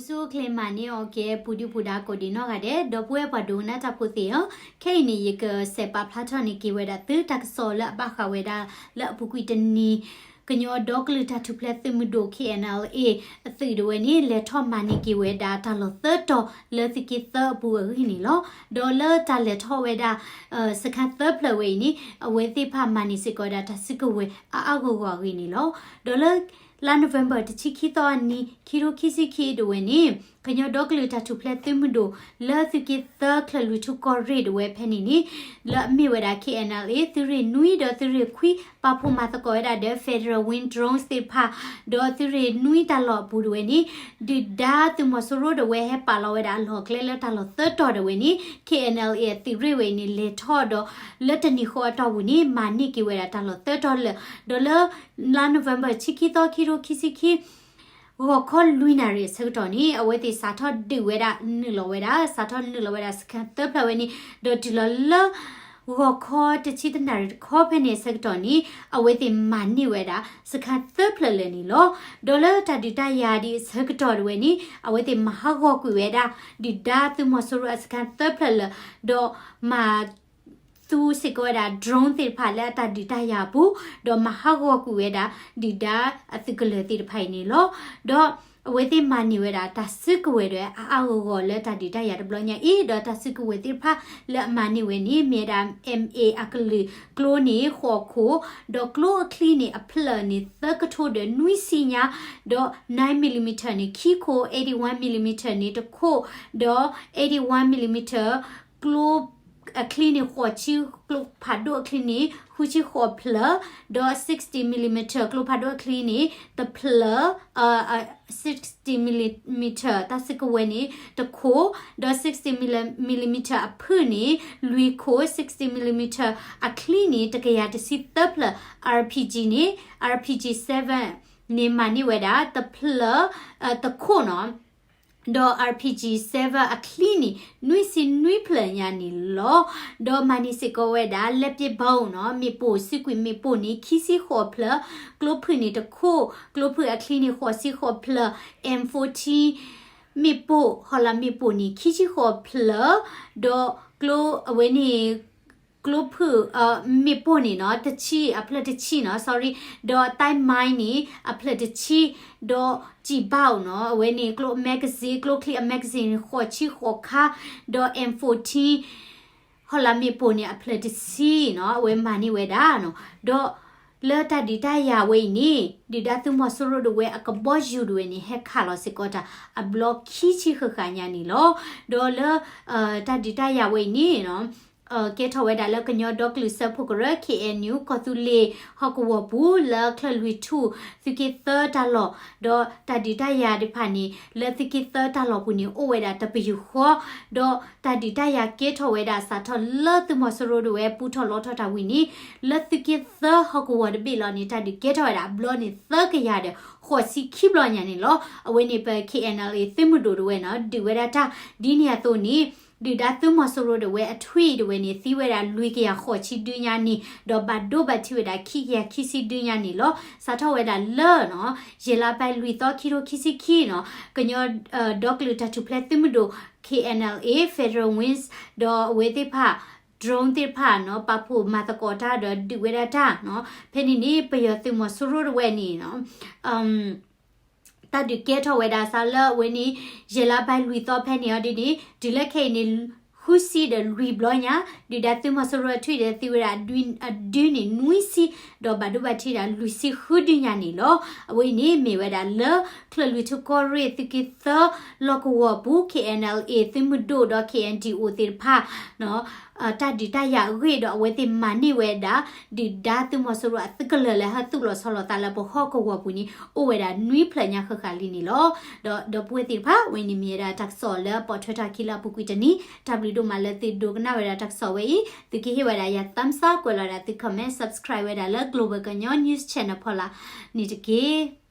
ဆူၣ်ချ့မၤန့ၢ်အီၤကဲ ပူၤဒုၣ်ပူၤဒါကိးဒံးနီၢ်ဂၤဒဲး ဒီပုၢ်ဝဲၢ်ပှၤဒိကနၣ်တၢ်ဖိသ့ၣ်ဧၢ, ခဲအံၤန့ၣ် ယကစးပာ်ဖျါထီၣ်န့ၢ်က့ၤဝဲဒၣ်သုတၢ်ကစီၣ်လၢအဘၣ်ဃးဝဲဒၣ် လၢအပူၤကွံာ်တနံၤ ကညီဒီကလုာ်တၢ်ထူၣ်ဖျဲးသုးမုၢ်ဒိၣ် K N L A အသုးဒၣ်ဝဲန့ၣ် လဲၤထီၣ်မၤန့ၢ်က့ၤဝဲဒၣ်တၢ်လီၢ်သၢတီၤလၢသုးက့သၢအပူၤအဂ့ၢ်န့ၣ်လီၤ. ဒီးလၢတၢ်လဲၤထီၣ်ဝဲဒၣ် စခန်းသၢဖျၢၣ်ဝဲအံၤန့ၣ် အဝဲသ့ၣ်တဖၣ်မၤန့ၢ်စ့ၢ်ကီးဝဲဒၣ်တၢ်စုကဝဲၤအါအါဂီၢ်ဂီၢ်အဂ့ၢ်န့ၣ်လီၤ. ဒီးလၢ လါ November တဆံခံသီအနံၤ ခံထိခံဆံခံဒၣ်ဝဲန့ၣ် ကညီဒီကလုာ်တၢ်ထူၣ်ဖျဲးသုးမုၢ်ဒိၣ် လၢသုးက့သၢချၢၣ်လွံၢ်ထူၣ်ကီၢ်ရ့ၣ်ဒၣ်ဝဲဖဲန့ၣ်န့ၣ် လၢအမ့ၢ်ဝဲဒၣ် K N L A သုးရ့ၣ်နွံဒီးသုးရ့ၣ်ခွံ ပာ်ဖှိၣ်မၤသကိးဝဲဒၣ်ဒီး Federal Wings drone သ့ၣ်တဖၣ် ဒီးသုးရ့ၣ်နွံတၢ်လီၢ်အပူၤဒၣ်ဝဲန့ၣ် ဒုၣ်ဒါသုးမီၤစိရိၤဒၣ်ဝဲဟဲပာ်လီၤဝဲဒၣ်အလီၢ်အကျဲလၢတၢ်လီၢ်သၢတီၤဒၣ်ဝဲန့ၣ် K N L A အသုးရ့ၣ်ဝဲအံၤန့ၣ် လဲၤထီၣ်ဒီး လၢတနံၤဃီအတီၢ်ပူၤန့ၣ် မၤန့ၢ်က့ၤဝဲဒၣ်တၢ်လီၢ်သၢတီၤလၢာ် ဒီးလၢ လါ November တဆံခံသီ ခံထိခံဆံခံ ဂီၤခီလွံၢ်နၣ်ရံၣ်အဆၢကတီၢ်န့ၣ် အဝဲသ့ၣ်စးထီၣ်ဒုးဝဲဒၣ် နုာ်လီၤဝဲဒၣ် စးထီၣ်နုာ်လီၤဝဲဒၣ် စခန်းသၢဖျၢၣ်ဝဲန့ၣ် ဒီးတုၤလီၤလၢ ဂီၤခီတဆံတၢနၣ်ရံၣ်တခီဖဲန့ၣ်အဆၢကတီၢ်န့ၣ် အဝဲသ့ၣ်မၤန့ၢ်ဝဲဒၣ် စခန်းသၢဖျၢၣ်လၢာ်န့ၣ်လီၤ. ဒီးလၢတၢ်ဒုးတၢ်ယၤဒံးအဆၢကတီၢ်ဒၣ်ဝဲန့ၣ် အဝဲသ့ၣ်မၤဟးဂီၤကွံာ်ဝဲဒၣ် ဒုၣ်ဒါသုးမီၤစိရိၤအ စခန်းသၢဖျၢၣ်လၢာ် ဒီးမၤ သူစ့ၢ်ကီးဝဲဒၣ် drone သ့ၣ်တဖၣ်လၢအတၢ်ဒုးတၢ်ယၤအပူၤ ဒီးမၤဟးဂီၤကွံာ်ဝဲဒၣ် ဒုၣ်ဒါအသုးကလၢၤသ့ၣ်တဖၣ်အံၤန့ၣ်လီၤ. ဒီးအဝဲသ့ၣ်မၤန့ၢ်ဝဲဒၣ် တၢ်စုကဝဲၤဒၣ်အါအါဂီၢ်ဂီၢ်လၢတၢ်ဒုးတၢ်ယၤတဘျီညါအံၤ ဒီးတၢ်စုကဝဲၤသ့ၣ်တဖၣ်လၢအမၤန့ၢ်ဝဲန့ၣ် မ့ၢ်ဝဲဒၣ် M A အကလုာ်ကျိန့ၣ် ဃိးခိၣ်, ဒီးကျိအချံန့ၣ် အဖျၢၣ်န့ၣ် သၢကထိဒီးနွံဆံညါ, ဒီး nine millimeter န့ၣ် ခံခိၣ်, eighty-one millimeter န့ၣ် တခိၣ်, ဒီး eighty-one millimeter ကျိ အချံန့ၣ် ဃိးဆံ, ကျိဖးဒိၣ်အချံန့ၣ် ဃုဆံဃိးဖျၢၣ်, ဒီး sixty millimeter ကျိဖးဒိၣ်အချံန့ၣ် တဖျၢၣ်, sixty millimeter တၢ်စုကဝဲၤန့ၣ် တခိၣ်, ဒီး sixty millimeter အဖုၣ်န့ၣ် လွံၢ်ခိၣ်, sixty millimeter အချံန့ၣ် တကယၤတဆံသၢဖျၢၣ်, R P G န့ၣ် R P G seven န့ၣ် မၤန့ၢ်ဝဲဒၣ် တဖျၢၣ်, တခိၣ်နီၤ ဒီး R P G seven အချံန့ၣ် နွံဆံနွံဖျၢၣ်ညါန့ၣ်လီၤ. ဒီးမၤန့ၢ်စ့ၢ်ကီးဝဲဒၣ် လက်ပစ်ဗုံးနီၤ, မ့ၣ်ပိၢ်, စုကွံာ်မ့ၣ်ပိၢ်န့ၣ် ခံဆံဃိးဖျၢၣ်, ကျိဖုၣ်န့ၣ်တခိၣ်, ကျိဖုၣ်အချံန့ၣ် ဃိးဆံဃိးဖျၢၣ်, M fourteen မ့ၣ်ပိၢ်, ဟီၣ်လာ်မ့ၣ်ပိၢ်န့ၣ် ခံဆံဃိးဖျၢၣ်, ဒီးကျိအဝဲန့ၣ် ကျိဖုၣ်, မ့ၣ်ပိၢ်န့ၣ်နီၤ, တဆံ, အဖျၢၣ်တဆံနီၤ, sorry, ဒီး တိုက်မိုင်း န့ၣ် အဖျၢၣ်တဆံ, ဒီး ကျည်ဘောက် နီၤ, အဝဲန့ၣ် ကျိ magazine, ကျိချံအ magazine န့ၣ် ဃိးဆံဃိးခါ, ဒီး M fourteen ဟီၣ်လာ်မ့ၣ်ပိၢ်န့ၣ် အဖျၢၣ်တဆံနီၤ, အဝဲမၤန့ၢ်ဝဲဒၣ်နီၤ, ဒီးလၢတၢ်ဒုးတၢ်ယၤဝဲအံၤန့ၣ် ဒုၣ်ဒါသုးမီၤစိရိၤဒၣ်ဝဲအကဘီယူၤဒၣ်ဝဲန့ၣ် ဟဲခးလီၤစ့ၢ်ကီးတၢ်အဘျီခံဆံဃၣ်ဃၣ်ညါန့ၣ်လီၤ. ဒီးလၢ တၢ်ဒုးတၢ်ယၤဝဲအံၤန့ၣ်နီၤ ကဲထီၣ်ဝဲဒၣ်လၢကညီဒီကလုာ်စၢဖှိၣ်ကရၢ K N U ကီၢ်သူလ့ၤဟီၣ်ကဝီၤပူၤ လၢချၢၣ်လွံၢ်ထူၣ် သုးက့သၢတၢ်လီၢ်, ဒီးတၢ်ဒုးတၢ်ယၤသ့ၣ်တဖၣ်န့ၣ် လၢသုးက့သၢတၢ်လီၢ်ပူၤန့ၣ် အိၣ်ဝဲဒၣ်တပယူာ်ဃီ, ဒီးတၢ်ဒုးတၢ်ယၤကဲထီၣ်ဝဲဒၣ်စးထီၣ်လၢသုးမီၤစိရိၤဒၣ်ဝဲပူထီၣ်လီထီၣ်တၢ်ဝံၤန့ၣ် လၢသုးက့သၢဟီၣ်ကဝီၤတဘ့ၣ်လီၤန့ၣ် တၢ်ဒုးကဲထီၣ်ဝဲဒၣ်အဘျီန့ၣ် သၢကယၤဒီးဃိးဆံခံဘျီညါန့ၣ်လီၤ. အဝဲန့ၣ်ပ K N L A သုးမုၢ်ဒိၣ်ဒၣ်ဝဲနီၤ ဒုးဝဲဒၣ်တၢ်ဒ်န့ၣ်အသိးန့ၣ် ဒုၣ်ဒါသုးမီၤစိရိၤဒၣ်ဝဲအထွံၣ်ဒၣ်ဝဲန့ၣ် သံဝဲဒၣ်လွံၢ်ကယၤဃိးဆံဒုညါန့ၣ် ဒီးဘၣ်ဒိဘၣ်ထံးဝဲဒၣ်ခံကယၤခံဆံဒုညါန့ၣ်လီၤ. စးထီၣ်ဝဲဒၣ်လၢနီၤ ယဲၢ်လါဘဲလွံၢ်သီ ခံထိခံဆံခံနီၤ ကညီ ဒီကလုာ်တၢ်ထူၣ်ဖျဲးသုးမုၢ်ဒိၣ် K N L A Federal Wings ဒီးအဝဲသ့ၣ်တဖၣ် drone သ့ၣ်တဖၣ်နီၤ ပာ်ဖှိၣ်မၤသကိးတၢ်ဒီးဒုးဝဲဒၣ်တၢ်နီၤ ဖဲန့ၣ်န့ၣ် ပယီၤသုးမီၤစိရိၤဒၣ်ဝဲန့ၣ်နီၤ တၢ်ဒုးကဲထီၣ်ဝဲဒၣ်စးလၢအဝဲန့ၣ် ယဲၢ်လါဘဲလွံၢ်သီဖဲန့ၣ်အီၤဒ်န့ၣ် တုၤလၢခဲအံၤန့ၣ် ဃုဆံဒီးလွံၢ်ဘျီညါ ဒုၣ်ဒါသုးမီၤစိရိၤအထွံၣ်ဒီးသံဝဲဒၣ်အဒုန့ၣ်နွံဆံ ဒီးဘၣ်ဒိဘၣ်ထံးဒၣ်လွံၢ်ဆံဃုဒုညါန့ၣ်လီၤ. အဝဲအံၤန့ၣ်မ့ၢ်ဝဲဒၣ်လၢ ချၢၣ်လွံၢ်ထူၣ်ကီၢ်ရ့ၣ်သုးက့သၢလီၢ်ကဝီၤပူၤ K N L A သုးမုၢ်ဒိၣ်ဒီး K N D O သ့ၣ်တဖၣ် တၢ်ဒုးတၢ်ယၤအဂ့ၢ်ဒီးအဝဲသ့ၣ်မၤန့ၢ်ဝဲဒၣ် ဒုၣ်ဒါသုးမီၤစိရိၤအသုးကလၢၤလၢဟဲသူၣ်လီၤဆီလီၤသးလၢပဟီၣ်ကဝီၤပူၤန့ၣ် အိၣ်ဝဲဒၣ်နွံဖျၢၣ်ညါဃၣ်ဃၣ်လံန့ၣ်လီၤ. ဒီးဒီပုၢ်ဝဲၢ်သ့ၣ်တဖၣ် ဝဲန့ၣ်မ့ၢ်ဝဲဒၣ်တၢ်ကစီၣ်လၢအပိာ်ထွဲထီၣ်အခံလၢအပူၤကွံာ်တနံၤ တၢ်ဘျုးဒိၣ်မးလၢသုဒိကနၣ်ဝဲဒၣ်တၢ်ကစီၣ်ဝဲအံၤ သုကဟ့ၣ်ဝဲဒၣ်ယၤ thumbs up ကွဲးလီၤဒၣ်သု comment subscribe ဝဲဒၣ်လၢ Global ကညီ News Channel ဖီလာ်န့ၣ်တက့ၢ်.